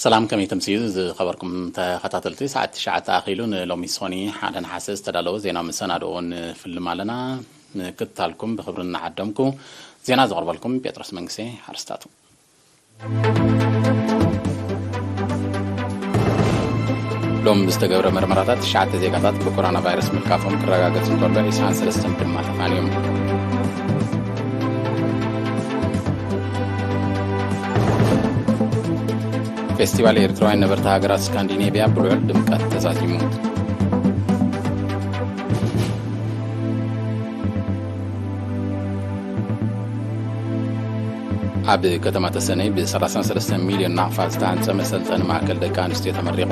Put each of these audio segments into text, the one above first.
ሰላም፣ ከመይ ተምስዩ ዝኸበርኩም ተኸታተልቲ? ሰዓት ትሽዓተ ኣኺሉ ንሎሚ ሶኒ ሓደ ነሓሰ ዝተዳለወ ዜና መሰናድኦ ንፍልም ኣለና። ምክትታልኩም ብኽብሪ እናዓደምኩ፣ ዜና ዘቕርበልኩም ጴጥሮስ መንግስቴ። ኣርስታቱ። ሎም ብዝተገብረ መርመራታት ትሽዓተ ዜጋታት ብኮሮና ቫይረስ ምልካፎም ክረጋገጽ እንከሎ፣ ዒስራን ሰለስተን ድማ ተፋንዮም። ፌስቲቫል ኤርትራውያን ነበርቲ ሃገራት ስካንዲኔቭያ ብልዑል ድምቀት ተዛዚሙ። ኣብ ከተማ ተሰነይ ብ ሰላሳን ሰለስተን ሚልዮን ናቕፋ ዝተሃንጸ መሰልጠኒ ማእከል ደቂ ኣንስትዮ ተመሪቑ።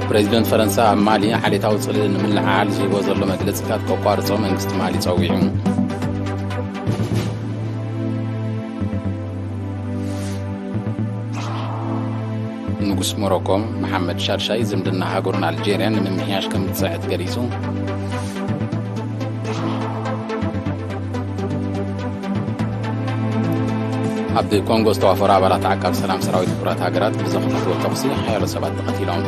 ፕሬዚደንት ፈረንሳ ኣብ ማሊ ዓሌታዊ ጽልኢ ንምልዕዓል ዝህቦ ዘሎ መግለጺታት ከቋርጾ መንግስቲ ማሊ ጸዊዑ። ንጉስ ሞሮኮ መሓመድ ሻድሻይ ዝምድና ሃገሩን ኣልጄርያን ንምምሕያሽ ከም ዝጽዕት ገሊጹ። ኣብ ኮንጎ ዝተዋፈሩ ኣባላት ዓቃብ ሰላም ሰራዊት ሕቡራት ሃገራት ብዘኽፈትዎ ተኹሲ ሓያሎ ሰባት ተቐቲሎም።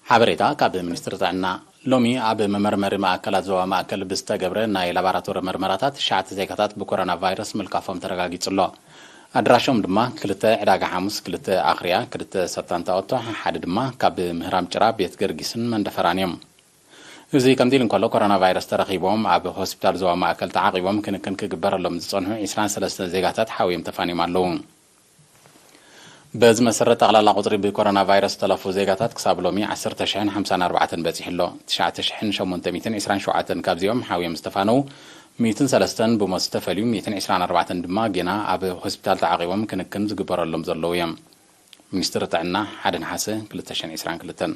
ሓበሬታ ካብ ሚኒስትሪ ጥዕና። ሎሚ ኣብ መመርመሪ ማእከላት ዞባ ማእከል ብዝተገብረ ናይ ላቦራቶሪ መርመራታት ትሽዓተ ዜጋታት ብኮሮና ቫይረስ ምልካፎም ተረጋጊጹ ኣሎ። ኣድራሾም ድማ ክልተ ዕዳጋ ሓሙስ፣ ክልተ ኣኽርያ፣ ክልተ ሰብታንታ ኦቶ፣ ሓደ ድማ ካብ ምህራም ጭራ ቤት ገርጊስን መንደፈራን እዮም። እዚ ከምዚ ኢሉ እንከሎ፣ ኮሮና ቫይረስ ተረኺቦም ኣብ ሆስፒታል ዞባ ማእከል ተዓቒቦም ክንክን ክግበረሎም ዝጸንሑ ዒስራን ሰለስተን ዜጋታት ሓውዮም ተፋንዮም ኣለዉ። በዚ መሰረት፣ ጠቕላላ ቁጽሪ ብኮሮና ቫይረስ ዝተለፉ ዜጋታት ክሳብ ሎሚ ዓሰርተ ሽሕን ሓምሳን ኣርባዕተን በጺሑ ኣሎ። ትሽዓተ ሽሕን ሸሞንተ ሚእትን ዕስራን ሸውዓተን ካብዚኦም ሓውዮም ዝተፋነዉ፣ ሚእትን ሰለስተን ብሞት ዝተፈልዩ፣ ሚእትን ዕስራን ኣርባዕተን ድማ ጌና ኣብ ሆስፒታል ተዓቒቦም ክንክን ዝግበረሎም ዘለዉ እዮም። ሚኒስትሪ ጥዕና፣ ሓደ ነሓሰ ክልተ ሽሕን ዕስራን ክልተን።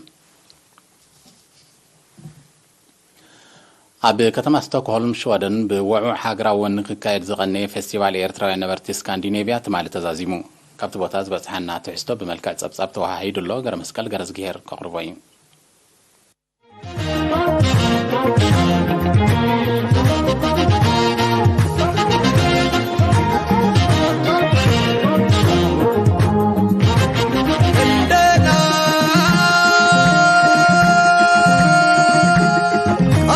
ኣብ ከተማ ስቶክሆልም ሽወደን ብውዑዕ ሃገራዊ ወኒ ክካየድ ዝቐነየ ፌስቲቫል ኤርትራውያን ነበርቲ ስካንዲኔቭያ ትማሊ ተዛዚሙ። ካብቲ ቦታ ዝበጽሓና ትሕዝቶ ብመልክዕ ጸብጻብ ተወሃሂዱ ኣሎ። ገረመስቀል ገረዝግሄር ከቕርቦ እዩ። እንደና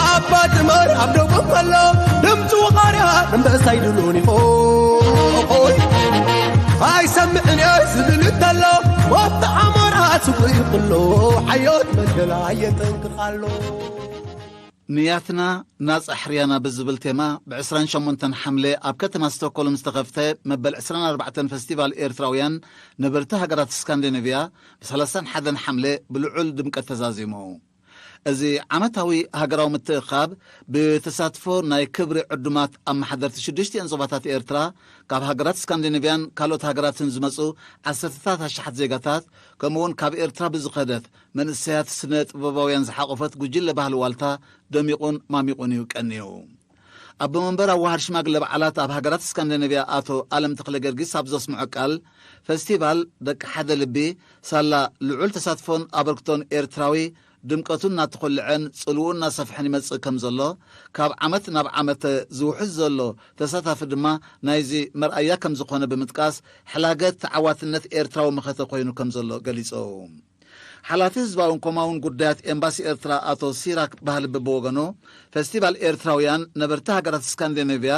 ኣባ ድመር ኣብ ደቡብ ኣሎ፣ ድምፂ ወቓርያ ኣንበሳ ይድሉን ይኾይ። ኣይሰምዕን እየ ዝብል እንተሎ፣ ወዲ ዓሞራ ስጉ ይኽሎ፣ ሓዮት መደላ የጠንቅቕ ኣሎ። ንያትና ናጻ ሕርያና ብዝብል ቴማ፣ ብ ዕስራን ሸሞንተን ሓምለ ኣብ ከተማ ስቶክሆልም ዝተኸፍተ መበል ዕስራን ኣርባዕተን ፈስቲቫል ኤርትራውያን ነበርቲ ሃገራት ስካንዲኔቭያ፣ ብ ሰላሳን ሓደን ሓምለ ብልዑል ድምቀት ተዛዚሙ። እዚ ዓመታዊ ሃገራዊ ምትእኻብ፣ ብተሳትፎ ናይ ክብሪ ዕዱማት ኣመሓደርቲ ሽዱሽቲኣን ዞባታት ኤርትራ፣ ካብ ሃገራት ስካንዲኔቭያን ካልኦት ሃገራትን ዝመጹ ዓሰርተታት ኣሽሓት ዜጋታት፣ ከምኡ'ውን ካብ ኤርትራ ብዝኸደት መንእሰያት ስነ ጥበባውያን ዝሓቖፈት ጉጅለ ባህሊ ዋልታ ደሚቑን ማሚቑን እዩ ቀንዩ። ኣቦ መንበር ኣዋሃድ ሽማግለ በዓላት ኣብ ሃገራት ስካንዲኔቭያ ኣቶ ኣለም ተኽለ ገርጊስ ኣብ ዘስምዖ ቃል፣ ፈስቲቫል ደቂ ሓደ ልቢ ሳላ ልዑል ተሳትፎን ኣበርክቶን ኤርትራዊ ድምቀቱ እናተኾልዐን ጽልውኡ እናሰፍሐን ይመጽእ ከም ዘሎ፣ ካብ ዓመት ናብ ዓመት ዝውሕዝ ዘሎ ተሳታፊ ድማ ናይዚ መርኣያ ከም ዝኾነ ብምጥቃስ፣ ሕላገት ተዓዋትነት ኤርትራዊ መኸተ ኮይኑ ከም ዘሎ ገሊጹ። ሓላፊ ህዝባውን ኮማውን ጉዳያት ኤምባሲ ኤርትራ ኣቶ ሲራክ ባህልቢ ብወገኑ፣ ፈስቲቫል ኤርትራውያን ነበርቲ ሃገራት ስካንዲኔቭያ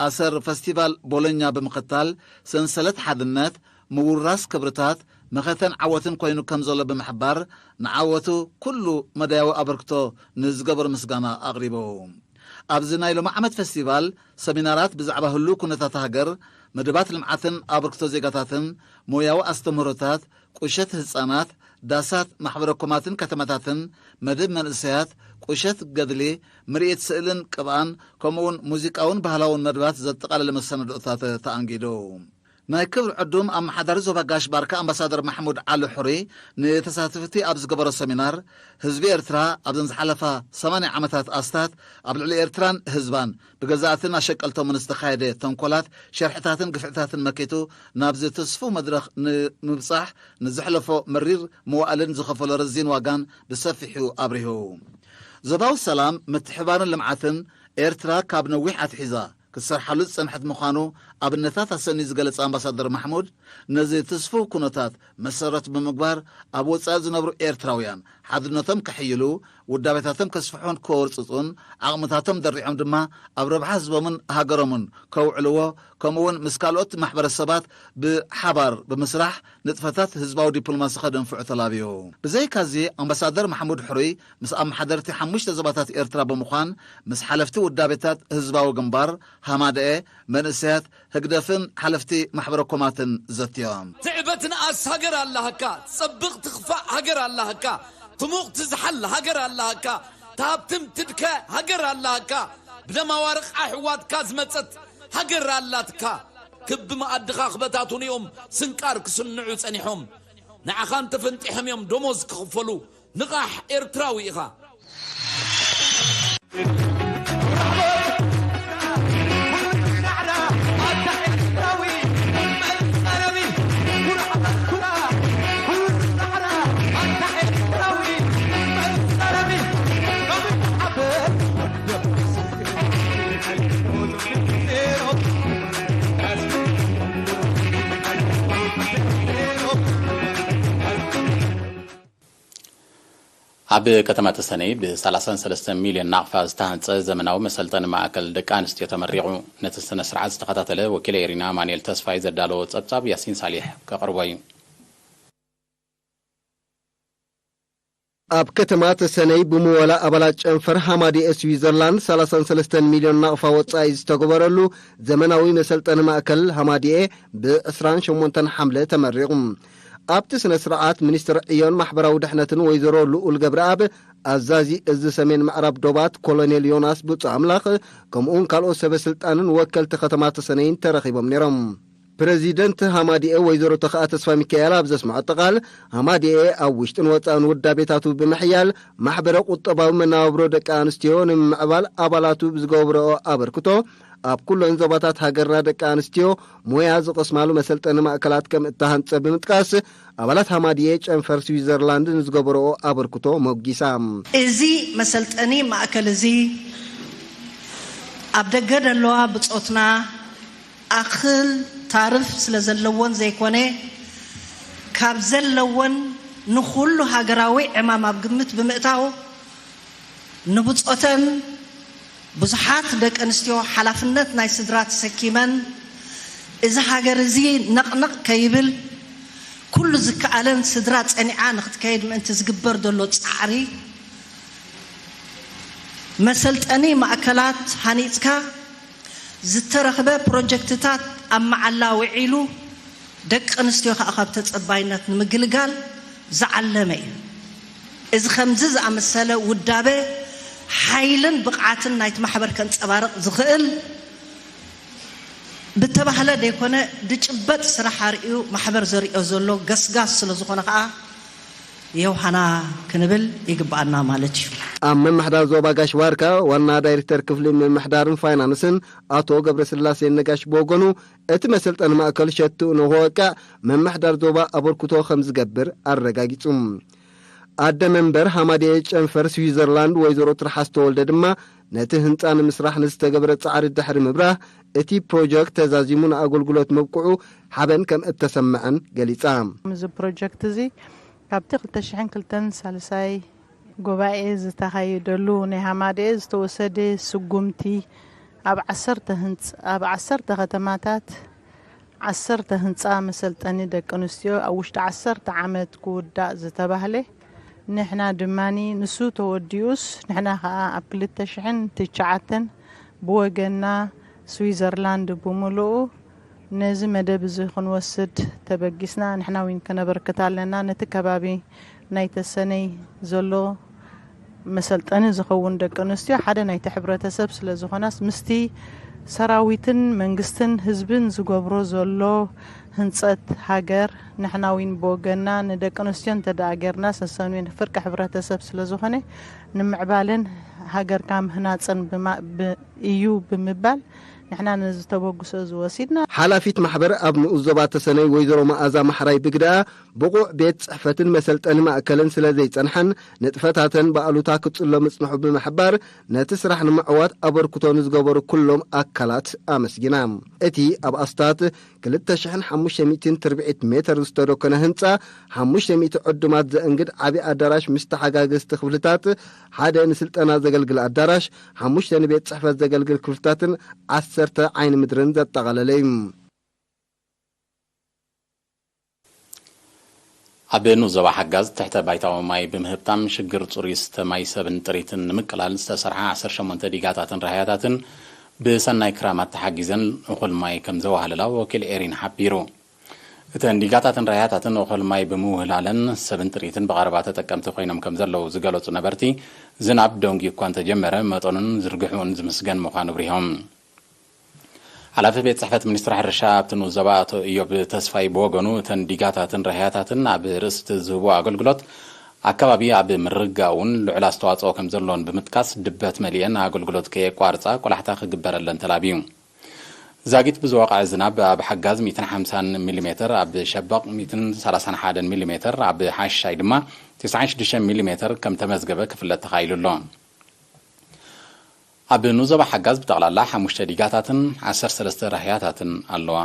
ኣሰር ፈስቲቫል ቦሎኛ ብምኽታል፣ ሰንሰለት ሓድነት፣ ምውርራስ ክብርታት፣ መኸተን ዓወትን ኮይኑ ከም ዘሎ ብምሕባር፣ ንዓወቱ ኩሉ መዳያዊ ኣበርክቶ ንዝገበሩ ምስጋና ኣቕሪቡ። ኣብዚ ናይ ሎሚ ዓመት ፈስቲቫል፣ ሰሚናራት ብዛዕባ ህሉው ኩነታት ሃገር፣ መደባት ልምዓትን ኣበርክቶ ዜጋታትን፣ ሞያዊ ኣስተምህሮታት፣ ቁሸት ህጻናት፣ ዳሳት ማሕበረ ኮማትን ከተማታትን፣ መደብ መንእሰያት፣ ቁሸት ገድሊ፣ ምርኢት ስእልን ቅብኣን፣ ከምኡውን ሙዚቃውን ባህላውን መደባት ዘጠቓለለ መሰናድኦታት ተኣንጊዱ። ናይ ክብሪ ዕዱም ኣመሓዳሪ ዞባ ጋሽ ባርካ ኣምባሳደር ማሕሙድ ዓሊ ሕሩይ ንተሳተፍቲ ኣብ ዝገበሮ ሰሚናር፣ ህዝቢ ኤርትራ ኣብዘን ዝሓለፋ ሰማንያ ዓመታት ኣስታት ኣብ ልዕሊ ኤርትራን ህዝባን ብገዛእትን ኣሸቀልቶምን ዝተኻየደ ተንኮላት፣ ሸርሕታትን ግፍዕታትን መኪቱ ናብዚ ትስፉው መድረኽ ንምብጻሕ ንዘሕለፎ መሪር መዋእልን ዝኸፈሎ ረዚን ዋጋን ብሰፊሑ ኣብሪሁ። ዞባዊ ሰላም፣ ምትሕብባርን ልምዓትን ኤርትራ ካብ ነዊሕ ኣትሒዛ ክትሰርሓሉ ዝጸንሐት ምዃኑ ኣብነታት ኣሰንዩ ዝገለጸ ኣምባሳደር ማሕሙድ፣ ነዚ ትስፉው ኩነታት መሰረት ብምግባር ኣብ ወጻኢ ዝነብሩ ኤርትራውያን ሓድነቶም ከሕይሉ፣ ውዳቤታቶም ከስፍሑን ከወርጽጹን፣ ዓቕምታቶም ደሪዖም ድማ ኣብ ረብሓ ህዝቦምን ሃገሮምን ከውዕልዎ፣ ከምኡ'ውን ምስ ካልኦት ማሕበረሰባት ብሓባር ብምስራሕ ንጥፈታት ህዝባዊ ዲፕሎማሲ ከደንፍዑ ተላብዩ። ብዘይካዚ ኣምባሳደር ማሕሙድ ሕሩይ ምስ ኣመሓደርቲ ሓሙሽተ ዞባታት ኤርትራ ብምዃን ምስ ሓለፍቲ ውዳቤታት ህዝባዊ ግንባር፣ ሃማደኤ፣ መንእሰያት፣ ህግደፍን ሓለፍቲ ማሕበረ ኮማትን ዘትዮም። ትዕበ ትንኣስ ሃገር ኣላህካ፣ ትጸብቕ ትኽፋእ ሃገር ኣላህካ፣ ትሙቕ ትዝሓል ሃገር ኣላህካ፣ ትሃብትም ትድከ ሃገር ኣላህካ፣ ብደም ኣዋርቕ ኣሕዋትካ ዝመጸት ሃገር ኣላትካ። ክቢ መኣድኻ ክበታትኑ እዮም ስንቃር ክስንዑ ጸኒሖም። ንዓኻ እንተፈንጢሖም እዮም ደሞዝ ክኽፈሉ። ንቓሕ ኤርትራዊ ኢኻ። ኣብ ከተማ ተሰነይ ብ ሰላሳን ሰለስተን ሚልዮን ናቕፋ ዝተሃንጸ ዘመናዊ መሰልጠኒ ማእከል ደቂ ኣንስትዮ ተመሪቑ። ነቲ ስነ ስርዓት ዝተኸታተለ ወኪል ኤሪና ኣማኑኤል ተስፋይ ዘዳለዎ ጸብጻብ ያሲን ሳሊሕ ከቕርቦ እዩ። ኣብ ከተማ ተሰነይ ብምወላ ኣባላት ጨንፈር ሃማዲኤ ስዊዘርላንድ ሰላሳን ሰለስተን ሚልዮን ናቕፋ ወጻኢ ዝተገበረሉ ዘመናዊ መሰልጠኒ ማእከል ሃማዲኤ ብ ዕስራን ሸሞንተን ሓምለ ተመሪቑ። ኣብቲ ስነ ስርዓት ሚኒስትር ዕዮን ማሕበራዊ ድሕነትን ወይዘሮ ልኡል ገብረኣብ፣ ኣዛዚ እዚ ሰሜን ምዕራብ ዶባት ኮሎኔል ዮናስ ብፁዕ ኣምላኽ፣ ከምኡውን ካልኦት ሰበ ስልጣንን ወከልቲ ከተማ ተሰነይን ተረኺቦም ነይሮም። ፕረዚደንት ሃማዲኤ ወይዘሮ ተኽኣ ተስፋ ሚካኤል ኣብ ዘስምዐቶ ቃል፣ ሃማዲኤ ኣብ ውሽጥን ወፃእን ውዳቤታቱ ብምሕያል ማሕበረ ቁጠባዊ መነባብሮ ደቂ ኣንስትዮ ንምምዕባል ኣባላቱ ብዝገብረኦ ኣበርክቶ ኣብ ኩለን ዞባታት ሃገርና ደቂ ኣንስትዮ ሞያ ዝቐስማሉ መሰልጠኒ ማእከላት ከም እተሃንጸ ብምጥቃስ፣ ኣባላት ሃማድኤ ጨንፈር ስዊዘርላንድ ንዝገበረኦ ኣበርክቶ ሞጊሳ። እዚ መሰልጠኒ ማእከል እዚ ኣብ ደገ ደለዋ ብጾትና ኣኽል ታርፍ ስለ ዘለዎን ዘይኮነ፣ ካብ ዘለወን ንኹሉ ሃገራዊ ዕማም ኣብ ግምት ብምእታው፣ ንብጾተን ብዙሓት ደቂ ኣንስትዮ ሓላፍነት ናይ ስድራ ተሰኪመን፣ እዚ ሃገር እዚ ነቕነቕ ከይብል ኩሉ ዝከኣለን ስድራ ጸኒዓ ንኽትከይድ ምእንቲ ዝግበር ዘሎ ጻዕሪ፣ መሰልጠኒ ማእከላት ሃኒጽካ፣ ዝተረኽበ ፕሮጀክትታት ኣብ መዓላ ውዒሉ፣ ደቂ ኣንስትዮ ከኣ ካብ ተጸባይነት ንምግልጋል ዝዓለመ እዩ። እዚ ከምዚ ዝኣመሰለ ውዳበ ሓይልን ብቕዓትን ናይቲ ማሕበር ከንጸባርቕ ዝኽእል ብተባህለ ደይኮነ ድጭበጥ ስራሕ ኣርእዩ ማሕበር ዘርእዮ ዘሎ ገስጋስ ስለ ዝኾነ ከኣ የውሃና ክንብል ይግብኣና ማለት እዩ። ኣብ ምምሕዳር ዞባ ጋሽ ባርካ ዋና ዳይሬክተር ክፍሊ ምምሕዳርን ፋይናንስን ኣቶ ገብረስላሴ ነጋሽ ብወገኑ እቲ መሰልጠኒ ማእከል ሸትኡ ንኽወቅዕ ምምሕዳር ዞባ ኣበርክቶ ከም ዝገብር ኣረጋጊጹ። ኣደ መንበር ሃማድኤ ጨንፈር ስዊዘርላንድ ወይዘሮ ትርሓስ ተወልደ ድማ ነቲ ህንጻ ንምስራሕ ንዝተገብረ ጻዕሪ ድሕሪ ምብራህ እቲ ፕሮጀክት ተዛዚሙ ንኣገልግሎት ምብቅዑ ሓበን ከም እተሰምዐን ገሊጻ። እዚ ፕሮጀክት እዚ ካብቲ ክልተ ሽሕን ክልተን ሳልሳይ ጉባኤ ዝተኻየደሉ ናይ ሃማደኤ ዝተወሰደ ስጉምቲ ኣብ ዓሰርተ ህንጽ ኣብ ዓሰርተ ከተማታት ዓሰርተ ህንጻ መሰልጠኒ ደቂ ኣንስትዮ ኣብ ውሽጢ ዓሰርተ ዓመት ክውዳእ ዝተባህለ ንሕና ድማ ንሱ ተወዲኡስ ንሕና ከኣ ኣብ ክልተ ሽሕን ትሽዓተን ብወገንና ስዊዘርላንድ ብምሉኡ ነዚ መደብ እዚ ክንወስድ ተበጊስና ንሕና እውን ከነበርክት ኣለና። ነቲ ከባቢ ናይ ተሰነይ ዘሎ መሰልጠኒ ዝኸውን ደቂ ኣንስትዮ ሓደ ናይቲ ሕብረተሰብ ስለ ዝኾናስ ምስቲ ሰራዊትን መንግስትን ህዝብን ዝገብሮ ዘሎ ህንጸት ሃገር፣ ንሕና እውን ብወገንና ንደቂ ኣንስትዮ እንተ ደኣ ጌርና፣ ሰሰን እውን ፍርቂ ሕብረተሰብ ስለ ዝኾነ፣ ንምዕባለን ሃገርካ ምህናጽን ብማ-፣ ብ-፣ እዩ ብምባል፣ ንሕና ነዚ ተበግሶ እዚ ወሲድና። ሓላፊት ማሕበር ኣብ ንኡስ ዞባ ተሰነይ ወይዘሮ መኣዛ ማሕራይ ብግደኣ፣ ብቑዕ ቤት ጽሕፈትን መሰልጠኒ ማእከልን ስለ ዘይጸንሓን፣ ንጥፈታተን ብኣሉታ ክጽሎ ምጽንሑ ብምሕባር፣ ነቲ ስራሕ ንምዕዋት ኣበርክቶ ንዝገበሩ ኩሎም ኣካላት ኣመስጊና። እቲ ኣብ ኣስታት ክልተ ሽሕን ሓሙሽተ ሚእትን ትርብዒት ሜተር ዝተደኮነ ህንጻ፣ ሓሙሽተ ሚእቲ ዕዱማት ዘእንግድ ዓቢ ኣዳራሽ ምስ ተሓጋገዝቲ ክፍልታት፣ ሓደ ንስልጠና ዘገልግል ኣዳራሽ፣ ሓሙሽተ ንቤት ጽሕፈት ዘገልግል ክፍልታትን ዓሰርተ ዓይኒ ምድርን ዘጠቓለለ እዩ። ኣብ ንኡስ ዞባ ሓጋዝ ትሕተ ባይታዊ ማይ ብምህብታም ሽግር ጽሩይ ዝስተ ማይ ሰብን ጥሪትን ንምቅላል ዝተሰርሓ ዓሰርተ ሸሞንተ ዲጋታትን ራህያታትን ብሰናይ ክራማት ተሓጊዘን እኹል ማይ ከም ዘዋህለላ ወኪል ኤሪን ሓቢሩ። እተን ዲጋታትን ራህያታትን እኹል ማይ ብምውህላለን ሰብን ጥሪትን ብቐረባ ተጠቀምቲ ኮይኖም ከም ዘለዉ ዝገለጹ ነበርቲ፣ ዝናብ ደንጉዩ እኳ እንተጀመረ መጠኑን ዝርግሕኡን ዝምስገን ምዃኑ ኣብሪሆም። ሓላፊ ቤት ጽሕፈት ሚኒስትሪ ሕርሻ ኣብቲ ንኡስ ዞባ ኣቶ ኢዮብ ተስፋይ ብወገኑ፣ እተን ዲጋታትን ራህያታትን ኣብ ርእሲ እቲ ዝህቦ ኣገልግሎት ኣከባቢ ኣብ ምርግጋእ እውን ልዑል ኣስተዋጽኦ ከም ዘለዎን ብምጥቃስ፣ ድበት መሊአን ኣገልግሎት ከየቋርጻ ቆላሕታ ክግበረለን ተላብዩ። ዛጊት ብዝወቕዐ ዝናብ ኣብ ሓጋዝ ሚእትን ሓምሳን ሚሊ ሜተር፣ ኣብ ሸበቕ ሚእትን ሰላሳን ሓደን ሚሊ ሜተር፣ ኣብ ሓሻይ ድማ ተስዓን ሽዱሽተን ሚሊ ሜተር ከም ተመዝገበ ክፍለጥ ተኻኢሉ ኣሎ። ኣብ ንኡስ ዞባ ሓጋዝ ብጠቕላላ ሓሙሽተ ዲጋታትን ዓሰርተ ሰለስተ ራህያታትን ኣለዋ።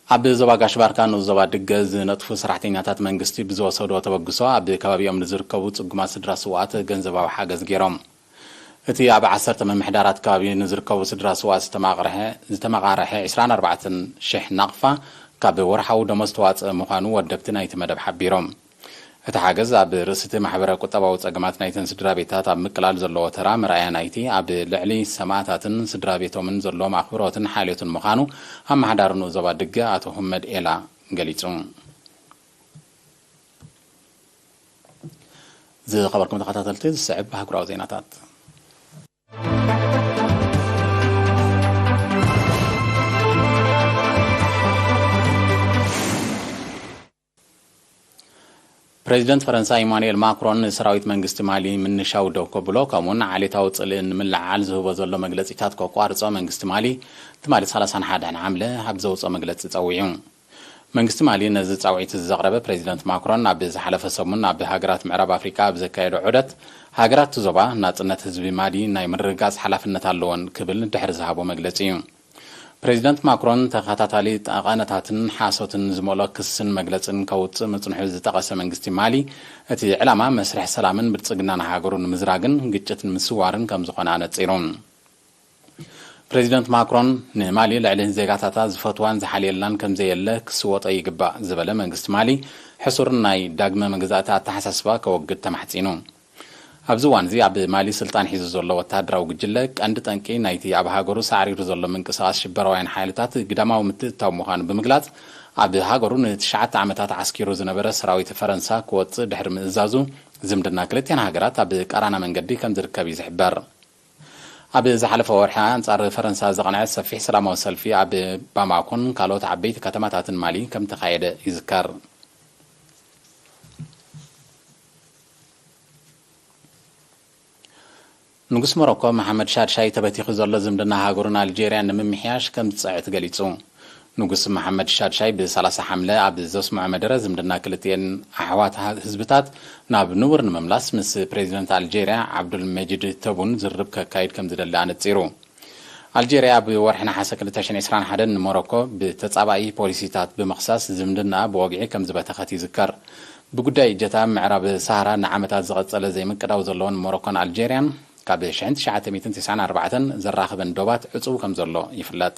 ኣብ ዞባ ጋሽ ባርካ ንኡስ ዞባ ድገ ዝነጥፉ ሰራሕተኛታት መንግስቲ ብዝወሰድዎ ተበግሶ ኣብ ከባቢኦም ንዝርከቡ ጽጉማት ስድራ ስውኣት ገንዘባዊ ሓገዝ ገይሮም። እቲ ኣብ ዓሰርተ ምምሕዳራት ከባቢ ንዝርከቡ ስድራ ስውኣት ዝተማቕረሐ-፣ ዝተመቓረሐ ዕስራን ኣርባዕተን ሽሕ ናቕፋ ካብ ወርሓዊ ደሞዝ ተዋጽእ ምዃኑ ወደብቲ ናይቲ መደብ ሓቢሮም። እቲ ሓገዝ ኣብ ርእሲ እቲ ማሕበረ ቁጠባዊ ጸገማት ናይተን ስድራ ቤታት ኣብ ምቅላል ዘለዎ ተራ መርኣያ ናይቲ ኣብ ልዕሊ ሰማእታትን ስድራ ቤቶምን ዘለዎም ኣኽብሮትን ሓልዮትን ምዃኑ ኣመሓዳሪ ንኡስ ዞባ ድገ ኣቶ ሁመድ ኤላ ገሊጹ። ዝኸበርኩም ተኸታተልቲ፣ ዝስዕብ ኣህጉራዊ ዜናታት። ፕሬዚደንት ፈረንሳ ኢማኑኤል ማክሮን ንሰራዊት መንግስቲ ማሊ ምንሻው ደው ከብሎ፣ ከምኡውን ዓሌታዊ ጽልኢ ንምልዕዓል ዝህቦ ዘሎ መግለጺታት ከቋርጾ መንግስቲ ማሊ ትማሊ ሰላሳን ሓደን ሓምለ ኣብ ዘውጽኦ መግለጺ ጸዊዑ። መንግስቲ ማሊ ነዚ ጻውዒት እዚ ዘቕረበ ፕሬዚደንት ማክሮን ኣብ ዝሓለፈ ሰሙን ኣብ ሃገራት ምዕራብ ኣፍሪቃ ኣብ ዘካየዶ ዑደት፣ ሃገራት እቲ ዞባ ናጽነት ህዝቢ ማሊ ናይ ምርግጋጽ ሓላፍነት ኣለዎን ክብል ድሕሪ ዝሃቦ መግለጺ እዩ። ፕሬዚደንት ማክሮን ተኸታታሊ ጠቐነታትን ሓሶትን ዝመልኦ ክስን መግለጽን ከውጽእ ምጽንሑ ዝጠቐሰ መንግስቲ ማሊ፣ እቲ ዕላማ መስርሕ ሰላምን ብልጽግናን ሃገሩ ንምዝራግን ግጭት ንምስዋርን ከም ዝኾነ ኣነጺሩ። ፕሬዚደንት ማክሮን ንማሊ ልዕሊ ዜጋታታ ዝፈትዋን ዝሓልየላን ከም ዘየለ ክስወጦ ይግባእ ዝበለ መንግስቲ ማሊ፣ ሕሱር ናይ ዳግመ መግዛእቲ ኣተሓሳስባ ከወግድ ተማሕጺኑ። ኣብዚ እዋን እዚ ኣብ ማሊ ስልጣን ሒዙ ዘሎ ወተሃደራዊ ጉጅለ፣ ቀንዲ ጠንቂ ናይቲ ኣብ ሃገሩ ሳዕሪሩ ዘሎ ምንቅስቓስ ሽበራውያን ሓይልታት ግዳማዊ ምትእትታው ምዃኑ ብምግላጽ፣ ኣብ ሃገሩ ንትሽዓተ ዓመታት ዓስኪሩ ዝነበረ ሰራዊት ፈረንሳ ክወጽእ ድሕሪ ምእዛዙ፣ ዝምድና ክልቲኣን ሃገራት ኣብ ቃራና መንገዲ ከም ዝርከብ እዩ ዝሕበር። ኣብ ዝሓለፈ ወርሒ ኣንጻር ፈረንሳ ዘቕንዐ ሰፊሕ ሰላማዊ ሰልፊ ኣብ ባማኮን ካልኦት ዓበይቲ ከተማታትን ማሊ ከም ተኻየደ ይዝከር። ንጉስ ሞሮኮ መሓመድ ሻድሻይ ተበቲኹ ዘሎ ዝምድና ሃገሩን ኣልጄርያን ንምምሕያሽ ከም ዝጽዕት ገሊጹ። ንጉስ መሓመድ ሻድሻይ ብሰላሳ ሓምለ ኣብ ዘስምዖ መደረ፣ ዝምድና ክልቲኤን ኣሕዋት ህ-፣ ህዝብታት ናብ ንቡር ንምምላስ ምስ ፕሬዚደንት ኣልጄርያ ዓብዱል መጂድ ተቡን ዝርርብ ከካይድ ከም ዝደሊ ኣነጺሩ። ኣልጄርያ ኣብ ወርሒ ነሓሰ ክልተ ሽሕን ዕስራን ሓደን ንሞሮኮ ብተጻባኢ ፖሊሲታት ብምኽሳስ ዝምድናኣ ብወግዒ ከም ዝበተኸት ይዝከር። ብጉዳይ እጀታ ምዕራብ ሳህራ ንዓመታት ዝቐጸለ ዘይምቅዳው ዘለወን ሞሮኮን ኣልጄርያን፣ ካብ ሽሕን ትሽዓተ ሚእትን ተስዓን ኣርባዕተን ዘራኽበን ዶባት ዕጹው ከም ዘሎ ይፍለጥ።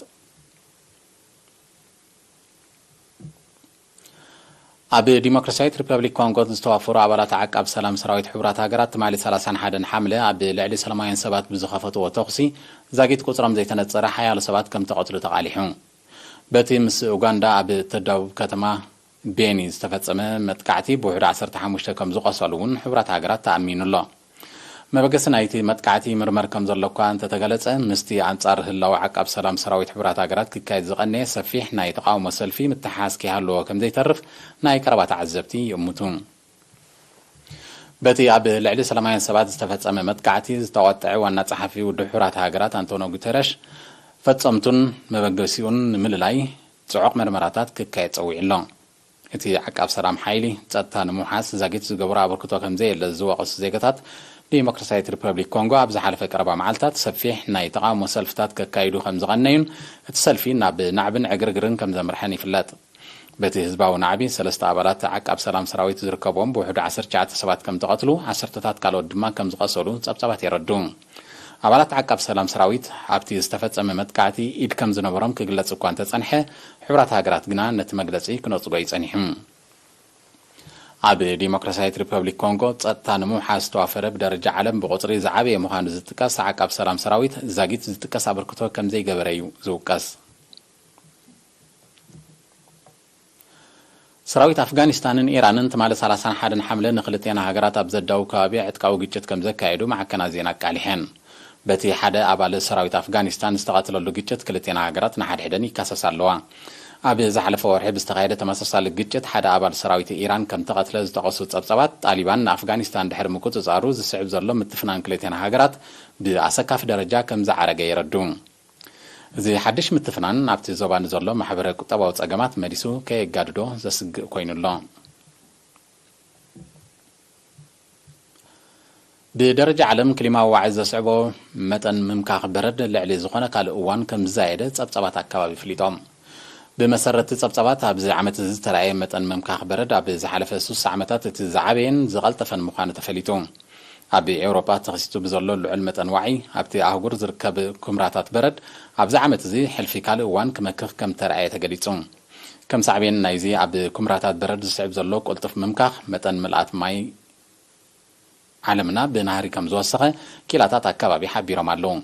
ኣብ ዲሞክራሲያዊት ሪፐብሊክ ኮንጎ ዝተዋፈሩ ኣባላት ዓቃብ ሰላም ሰራዊት ሕቡራት ሃገራት ትማሊ ሰላሳን ሓደን ሓምለ ኣብ ልዕሊ ሰላማውያን ሰባት ብዝኸፈትዎ ተኹሲ ዛጊት ቁጽሮም ዘይተነጸረ ሓያሎ ሰባት ከም ተቐትሉ ተቓሊሑ። በቲ ምስ ኡጋንዳ ኣብ እተዳውብ ከተማ ቤኒ ዝተፈጸመ መጥቃዕቲ ብውሕዱ ዓሰርተ ሓሙሽተ ከም ዝቖሰሉ እውን ሕቡራት ሃገራት ተኣሚኑ ኣሎ። መበገሲ ናይቲ መጥቃዕቲ ይምርመር ከም ዘሎ እኳ እንተተገለጸ፣ ምስቲ ኣንጻር ህላወ ዓቃብ ሰላም ሰራዊት ሕቡራት ሃገራት ክካየድ ዝቐነየ ሰፊሕ ናይ ተቓውሞ ሰልፊ ምትሓሓዝ ከይሃለዎ ከም ዘይተርፍ ናይ ቀረባ ተዓዘብቲ ይእምቱ። በቲ ኣብ ልዕሊ ሰላማውያን ሰባት ዝተፈጸመ መጥቃዕቲ ዝተቖጥዐ ዋና ጸሓፊ ውድብ ሕቡራት ሃገራት ኣንቶኖ ጉተረሽ፣ ፈጸምቱን መበገሲኡን ንምልላይ ጽዑቕ መርመራታት ክካየድ ጸዊዑ ኣሎ። እቲ ዓቃብ ሰላም ሓይሊ ጸጥታ ንምውሓስ ዛጊት ዝገብሮ ኣበርክቶ ከም ዘየለ ዝወቐሱ ዜጋታት፣ ዲሞክራሲያዊት ሪፐብሊክ ኮንጎ ኣብ ዝሓለፈ ቀረባ መዓልታት ሰፊሕ ናይ ተቓውሞ ሰልፍታት ከካይዱ ከም ዝቐነዩን እቲ ሰልፊ ናብ ናዕብን ዕግርግርን ከም ዘምርሐን ይፍለጥ። በቲ ህዝባዊ ናዕቢ ሰለስተ ኣባላት ዓቃብ ሰላም ሰራዊት ዝርከብዎም ብውሕዱ ዓሰርተ ትሽዓተ ሰባት ከም ተቐትሉ፣ ዓሰርተታት ካልኦት ድማ ከም ዝቐሰሉ ጸብጻባት የረዱ። ኣባላት ዓቃብ ሰላም ሰራዊት ኣብቲ ዝተፈጸመ መጥቃዕቲ ኢድ ከም ዝነበሮም ክግለጽ እኳ እንተጸንሐ፣ ሕቡራት ሃገራት ግና ነቲ መግለጺ ክነጽጎ እዩ ጸኒሑ። ኣብ ዲሞክራሲያዊት ሪፐብሊክ ኮንጎ ጸጥታ ንምውሓስ ዝተዋፈረ ብደረጃ ዓለም ብቑጽሪ ዝዓበየ ምዃኑ ዝጥቀስ ዓቃብ ሰላም ሰራዊት ዛጊት ዝጥቀስ ኣበርክቶ ከም ዘይገበረ እዩ ዝውቀስ። ሰራዊት ኣፍጋኒስታንን ኢራንን ትማሊ ሰላሳን ሓደን ሓምለ ንክልቴና ሃገራት ኣብ ዘዳው ከባቢ ዕጥቃዊ ግጭት ከም ዘካየዱ ማዕከናት ዜና ኣቃሊሐን። በቲ ሓደ ኣባል ሰራዊት ኣፍጋኒስታን ዝተቐተለሉ ግጭት ክልቴና ሃገራት ንሓድሕደን ይካሰሳ ኣለዋ። ኣብ ዝሓለፈ ወርሒ ብዝተኻየደ ተመሳሳሊ ግጭት ሓደ ኣባል ሰራዊት ኢራን ከም ተቐትለ ዝጠቐሱ ጸብጻባት፣ ጣሊባን ንኣፍጋኒስታን ድሕሪ ምቁጽጻሩ ዝስዕብ ዘሎ ምትፍናን ክልቴና ሃገራት ብኣሰካፊ ደረጃ ከም ዝዓረገ የረዱ። እዚ ሓድሽ ምትፍናን ኣብቲ ዞባ ንዘሎ ማሕበረ ቁጠባዊ ጸገማት መሊሱ ከየጋድዶ ዘስግእ ኮይኑ ኣሎ። ብደረጃ ዓለም ክሊማዊ ዋዒ ዘስዕቦ መጠን ምምካኽ በረድ ልዕሊ ዝኾነ ካልእ እዋን ከም ዝዛየደ ጸብጻባት ኣካባቢ ኣፍሊጦም። ብመሰረት ጸብጻባት፣ ኣብዚ ዓመት እዚ ዝተራእየ መጠን ምምካኽ በረድ ኣብ ዝሓለፈ ስሳ ዓመታት እቲ ዝዓበየን ዝቐልጠፈን ምዃኑ ተፈሊጡ። ኣብ ኤውሮጳ ተኸሲቱ ብዘሎ ልዑል መጠን ዋዒ፣ ኣብቲ ኣህጉር ዝርከብ ኩምራታት በረድ ኣብዚ ዓመት እዚ ሕልፊ ካልእ እዋን ክመክኽ ከም ተራእየ ተገሊጹ። ከም ሳዕቤን ናይዚ ኣብ ኩምራታት በረድ ዝስዕብ ዘሎ ቅልጡፍ ምምካኽ፣ መጠን ምልኣት ማይ ዓለምና ብናህሪ ከም ዝወሰኸ ኪላታት ኣካባቢ ሓቢሮም ኣለዉ።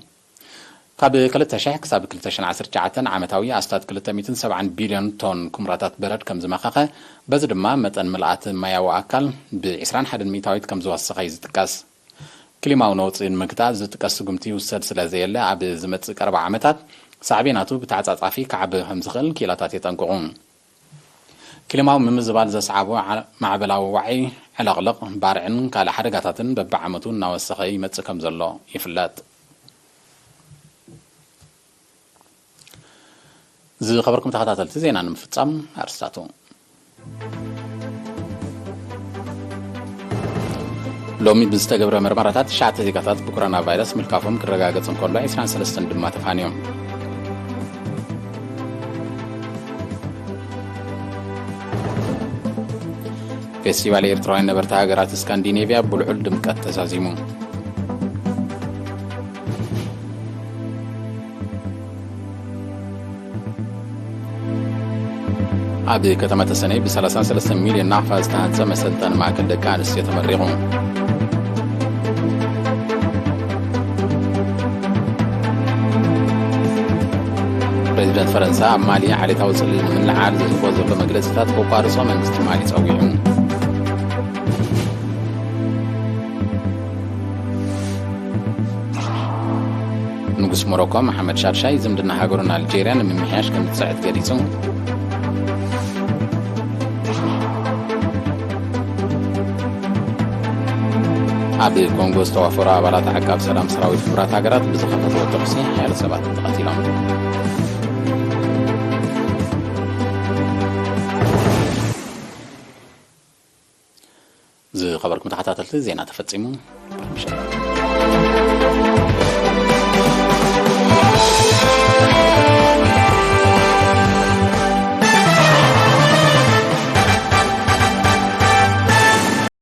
ካብ ክልተ ሽሕ ክሳብ ክልተ ሽሕን ዓሰርተ ትሽዓተን ዓመታዊ ኣስታት ክልተ ሚእትን ሰብዓን ቢልዮን ቶን ኩምራታት በረድ ከም ዝመኸኸ፣ በዚ ድማ መጠን ምልኣት ማያዊ ኣካል ብ ዕስራን ሓደን ሚእታዊት ከም ዝወሰኸ እዩ ዝጥቀስ። ክሊማዊ ነውጺ ንምግታእ ዝጥቀስ ስጉምቲ ይውሰድ ስለ ዘየለ፣ ኣብ ዝመጽእ ቀረባ ዓመታት ሳዕቤናቱ ብተዓጻጻፊ ክዓቢ ከም ዝኽእል ክኢላታት የጠንቅቑ። ክሊማዊ ምምዝባል ዘስዓቦ ዓ-፣ ማዕበላዊ ዋዒ፣ ዕለቕለቕ፣ ባርዕን ካልእ ሓደጋታትን በብዓመቱ እናወሰኸ ይመጽእ ከም ዘሎ ይፍለጥ። ዝኸበርኩም ተኸታተልቲ ዜና ንምፍጻም ኣርስታቱ። ሎሚ ብዝተገብረ መርመራታት ትሽዓተ ዜጋታት ብኮሮና ቫይረስ ምልካፎም ክረጋገጽ እንከሎ፣ ዕስራን ሰለስተን ድማ ተፋንዮም። ፌስቲቫል ኤርትራውያን ነበርቲ ሃገራት ስካንዲኔቭያ ብልዑል ድምቀት ተዛዚሙ። ኣብ ከተማ ተሰነይ ብ ሰላሳን ሰለስተን ሚልዮን ናቕፋ ዝተሃንጸ መሰልጠኒ ማእከል ደቂ ኣንስትዮ ተመሪቑ። ፕሬዚደንት ፈረንሳ ኣብ ማሊ ዓሌታዊ ጽልኢ ንምልዓል ዝህቦ ዘሎ መግለጺታት ከቋርጾ መንግስቲ ማሊ ጸዊዑ። ንጉስ ሞሮኮ መሓመድ ሻድሻይ ዝምድና ሃገሩን ኣልጄርያን ንምምሕያሽ ከም ዝጽዕት ገሊጹ። ኣብ ኮንጎ ዝተዋፈሩ ኣባላት ዓቃብ ሰላም ሰራዊት ሕቡራት ሃገራት ብዝኸፈትዎ ተኹሲ ሓያሎ ሰባት ተቐቲሎም። ዝኸበርኩም ተኸታተልቲ፣ ዜና ተፈጺሙ።